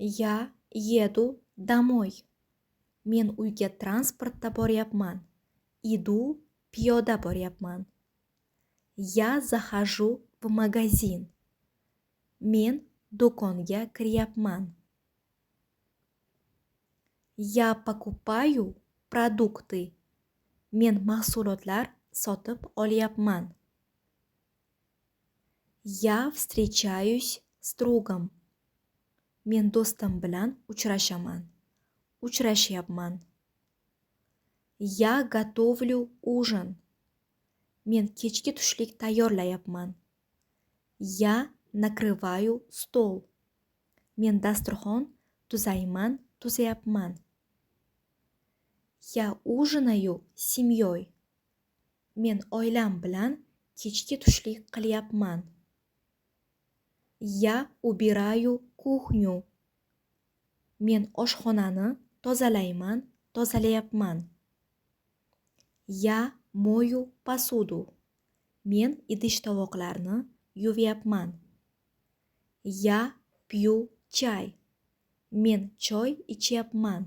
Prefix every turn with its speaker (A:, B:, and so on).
A: Я еду домой. Men uyga transportda boryapman. Иду, piyoda boryapman. Я захожу в магазин. Men do'konga kiryapman. Я покупаю продукты. Men mahsulotlar sotib olyapman. Я встречаюсь с другом. Men do'stim bilan uchrashaman, uchrashyapman. Я готовлю ужин. Men kechki tushlik tayyorlayapman. Я накрываю стол. Men dasturxon tuzayman, tuzayapman. Я ужинаю с семьей. Men oilam bilan kechki tushlik qilyapman. Я убираю кухню. Men oshxonani tozalayman, tozalayapman. Я мою посуду. Men idish tovoqlarni yuvyapman. Я пью чай. Men choy ichyapman.